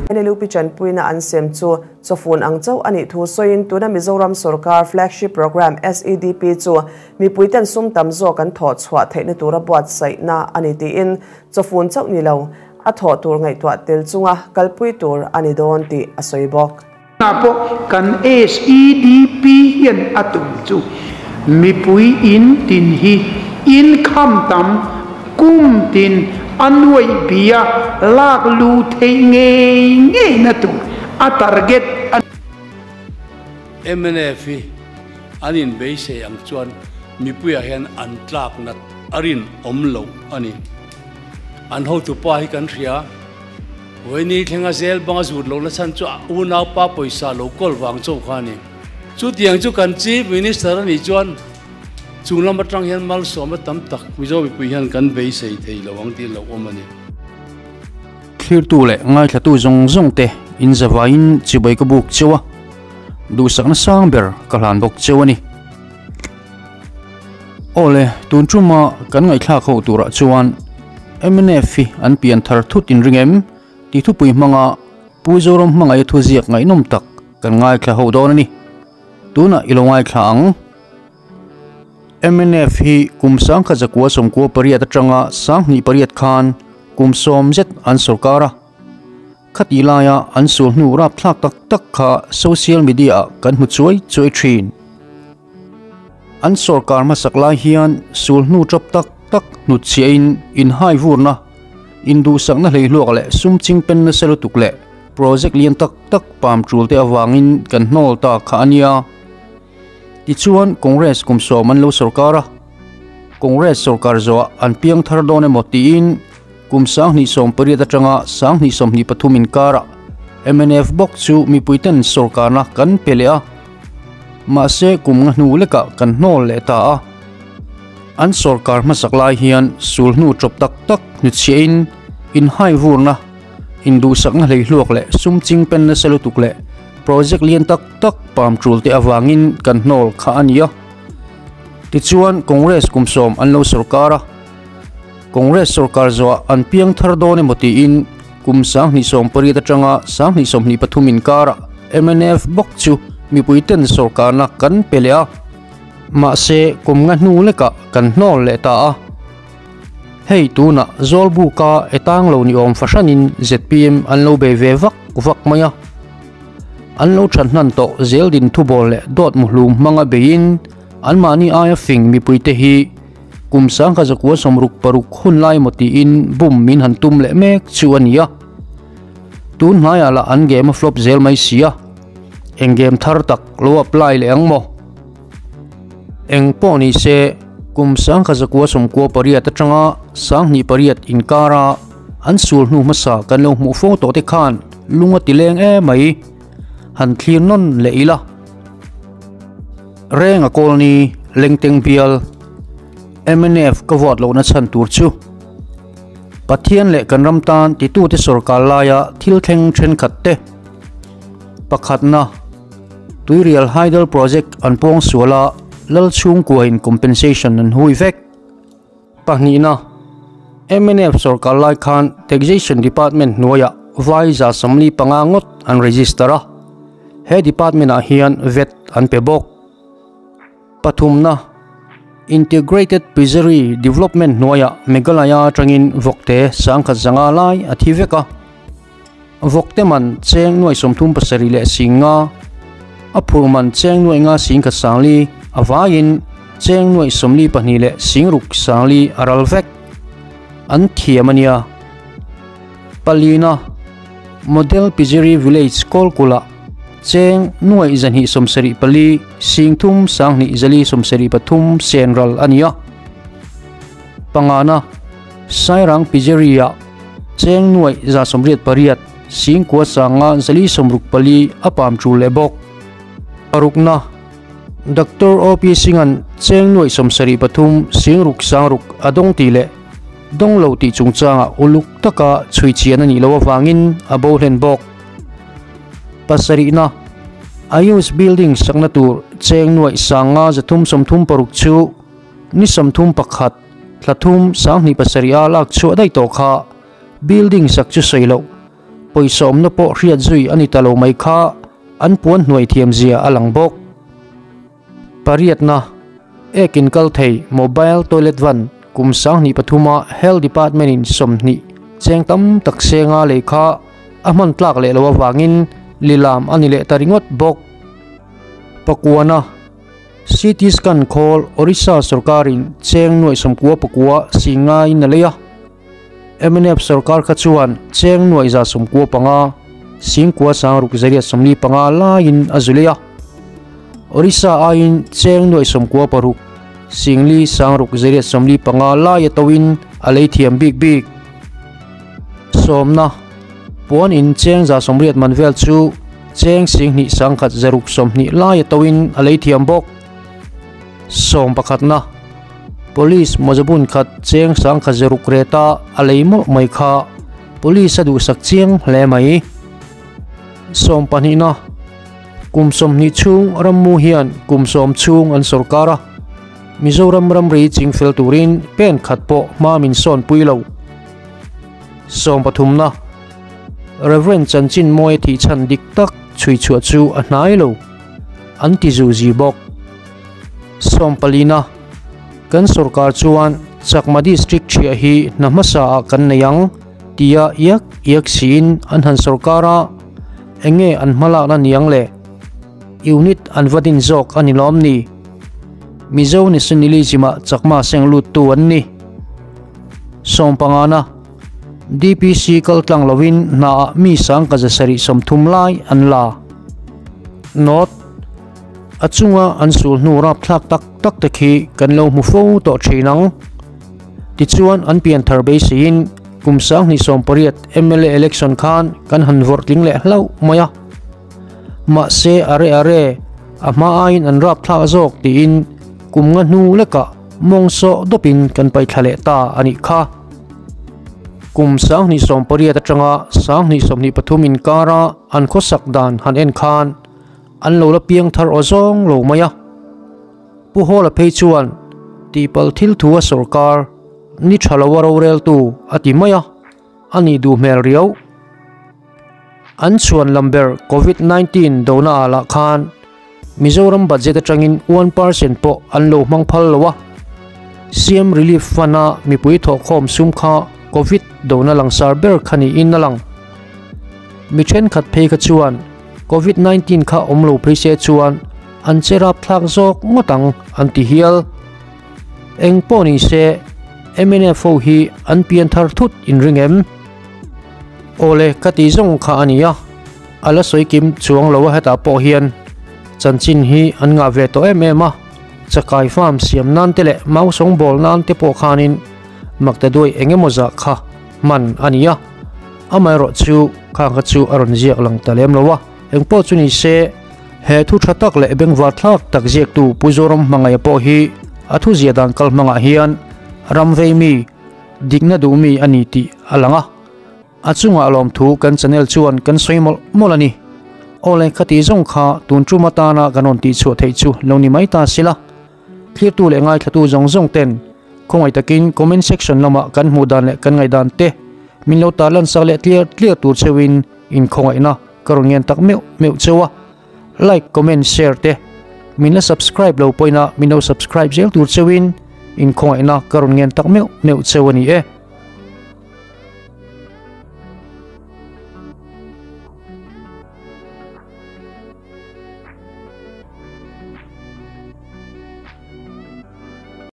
NLUP tanpuina an sem chu chawfun ang chauh a nih thu sawiin tuna Mizoram sorkar flagship programme SEDP chu mipuiten sum tam zawk an thawh chhuah theihna tura buatsaihna a ni tiin chawfun chauh ni lo a thawh tur ngaihtuah tel chunga kalpui tur a ni dawn tih a sawi bawk. Tunah pawh kan SEDP hian a tum chu mipui in tin hi income tam kum tin a nuaih bia lak luh theih ngei ngei na tur a target a ni. Mnf hi an inbeisei ang chuan mipuiah hian an tlak nat a rinawm loh a ni. An hotupa hi kan hria. Vawiini thlenga zel bang a zut lohna chhan chu a unaupa pawisa lo kawl vang chauh kha a ni. Chutiang chu kan Chief Minister a nih chuan chung lam atang hian malsawmna tam tak Mizo mipui hian kan beisei thei lo ang tih lo awm a ni. Thlirtu leh ngaithlatu zawng zawng te in zavaiin chibai ka buk cheu a, duhsakna sang ber ka hlan bawk cheu a ni. Awle, tun tuma kan ngaihthlak ho turah chuan mnf hi an pian thar thut in ring em? tih thupui hmanga Pu Zoram hmangaih a thuziak ngaihnawm tak kan ngaithla ho dawn a ni. Tunah i lo ngaithla ang. Mnf hi kum sangkhat zakua sawmkua pariat atanga sanghnih pariat khan kum sawm zet an sawrkar a. Khatih laia an sul hnu rapthlak tak tak kha social media ah kan hmu chuai chuai thin. An sawrkar hmasak lai hian sul hnu tawp tak tak hnutchhiahin inhai vurna, induhsakna hleihluak leh sum chingpen nasa lutuk leh project lian tak tak pam tul te avangin kan hnawl ta kha a nia. Tichuan Congress kum sawm an lo sawrkar a, Congress sawrkar zawhah an piang thar dawn emaw tiin Kum 2018 atanga 2023 inkarah mnf bawk chu mipuiten sawrkarna kan pe leh a, mahse kum nga hnu lekah kan hnawl leh ta a. An sawrkar hmasak lai hian sul hnu tawp tak tak hnuchhiahin inhai vurna, induhsakna hleihluak leh sum chingpen nasa lutuk leh project lian tak tak pam tul te avangin kan hnawl kha a ni a. Tichuan Congress kum sawm an lo sawrkar a. Congress sorkar zawhah an piang thar dawn emaw tiin kum 2018 atanga 2023 inkarah mnf bawk chu mipuiten sorkarna kan pe leh a, mahse kum nga hnu lekah kan hnawl leh ta a. Hei tunah Zawlbuka e tang lo ni awm fahranin zpm an lo bei ve vak vak mai a. An lo than hnan tawh zeldin thubawl leh dawt muhlum hmanga beiin anmahni aia fing mipuite hi Kum 1966 hun lai emaw tiin bum min han tum leh mek chu a ni a. Tun hnaiah lah an game a flop zel mai si a. Eng game thar tak lo apply leh ang maw? Eng pawh ni se, kum 1998 atanga 2008 inkara an sul hnu hmasa kan lo hmuh fo tawh te khan lung a ti leng em mai. Han thlir nawn leh ila. Renga Kawlni Lengteng bial mnf ka vote lohna chhan tur chu Pathian leh kan ram tan titute sawrkar laia thil thleng thenkhat te pakhatna Tuirial Hydel Project an pawng suala lal chhungkuain compensation an hui vek. Pahnihna, mnf sawrkar lai khan Taxation Department hnuaiah vai 45 ngawt an register a, he department ah hian vat an pe bawk. Pathumna, Integrated Fishery Development hnuaiah Meghalaya atangin vawkte 1500 lai a thi vek a, vawkte man cheng nuai 37 leh 50, a phurh man cheng nuai nga 10 sangli a vaiin cheng nuai 42 leh 60 sangli a ral vek. An thiam a nia. Palina, Model Pijeri Village Kawlkula cheng nuai 274 30 2 473 sen ral a ni a. Pangana, Sairang Pijeria cheng nuai 188 singkua sanga 464 a pam tul leh bawk. Parukna, Doctor OP Singh-a'n cheng nuai 73 singruk sangruk a dawng tih leh dawng lo tih chungchangah uluk taka chhui chian a nih loh avangin a bo hlen bawk. Pasarihna, Ayush Building sakna tur cheng nuai sanga 336 chu ni 31 thla thum 2007 a lak chhuah daih tawh kha building sak chu sawi loh. Pawisa awmna pawh hriat zui a ni ta lo mai kha an puan hnuai thiam zia a lang bawk. Pariatna, Ek in kal thei mobile toilet van kum 2003 a Health Department in 20 cheng tam tak senga lei kha a hman tlak leh lo avangin lilam a ni leh ta ringawt bawk. Pakuana, CT scan khawl Orissa sorkarin cheng nuaih 99 singaiin a lei a. Mnf sorkar kha chuan cheng nuaih 195, 9 sang ruk zariat 45 laiin a zu lei a. Orissa aiin cheng nuaih 96, 4 sang ruk zariat 45 lai a toin a lei thiam bik bik. Sawmna, Puan in cheng 180 man vel chu cheng 2 sang khat zaruk 20 lai a toin a lei thiam bawk. Sawm pakhatna, Police mawzabun khat cheng sang khat zaruk reta a lei mawlh mai kha police a duhsak chiang hle mai. Sawm pahnihna, Kum 20 chhung rammu hian kum 10 chhung an sorkar a, Mizoram ramri chingfel turin pen khat pawh hma min sawn pui lo. Sawm pathumna, Reverend Chanchin Mawi thih chhan dik tak chhui chhuah chu a hnai lo, an ti zu zi bawk. Sawm palina, Kan sorkar chuan Chakma district thiah hi hna hmasa ah kan nei ang tia iak iak siin an han sorkar a, enge an hmalakna niang le? Unit an va din zawk a ni lawm ni? Mizo nationalism ah Chakma seng lut tu an ni. Sawm pangana, DPC kal tlang lovin hna ah mi sang ka 730 lai an la. Note, A chunga an sul hnu rap thlak tak tak te khi kan lo hmu fo tawh thin ang. Tichuan an pian thar beiseiin kum 2018 MLA election khan kan han vawrh tling leh hlauh mai a. Mahse are are a hma aiin an rap thlak zawk tiin kum nga hnu lekah mawng sawh dawpin kan paih thla leh ta a nih kha. Kum 2018 atanga 2023 inkara an khawsak dan han en khan an lo la piang thar aw zawng lo mai a. Pu Hawla phei chuan tihpalh thil thu a sorkar ni tha lo a roreltu a ti mai a, a nih duh hmel riau. An chhuan lam ber Covid-19 dona ah lah khan Mizoram budget atangin 1% pawh an lo hmang phal lo a. CM Relief Fund a mipui thawhkhawm sum kha Covid dona langsar ber kha niin a lang. Mi thenkhat phei kha chuan Covid-19 kha awm lo phei se chuan an che rap thlak zawk ngawt ang an ti hial. Eng pawh ni se MNF ho hi an pian thar thut in ring em? Awle ka ti zawng kha a ni a, a la sawi kim chuang lo a hetah pawh hian chanchin hi an ngah ve tawh em em a, chakai farm siam nan te leh mau sawng bawl nan te pawh khanin makta duai eng emaw zah kha hman a ni a, amaherawh chu khang kha chu a rawn ziak lang ta lem lo a, eng pawh chu ni se he thu tha tak leh bengvar thlak tak ziaktu Pu Zoram Hmangaih pawh hi a thu zia dan kal hmangah hian ram vei mi dikna duh mi a ni tih a lang a, a chungah lawm thu kan channel chuan kan sawi mawlh mawlh a ni. Awle khati zawng kha tun tum atana kan rawn tihchhuah theih chu lo ni mai ta sila. Thirtu leh ngaithlatu zawng zawng ten khawngaih takin comment section lamah kan hmuh dan leh kan ngaihdan te min lo tarlan sak leh tliar tliar tur cheuhin in khawngaihna ka rawn ngen tak meuh meuh cheu a. Like, comment, share te min la subscribe lo pawhin a min lo subscribe zel tur cheuhin in khawngaihna ka rawn ngen tak meuh meuh cheu a ni e.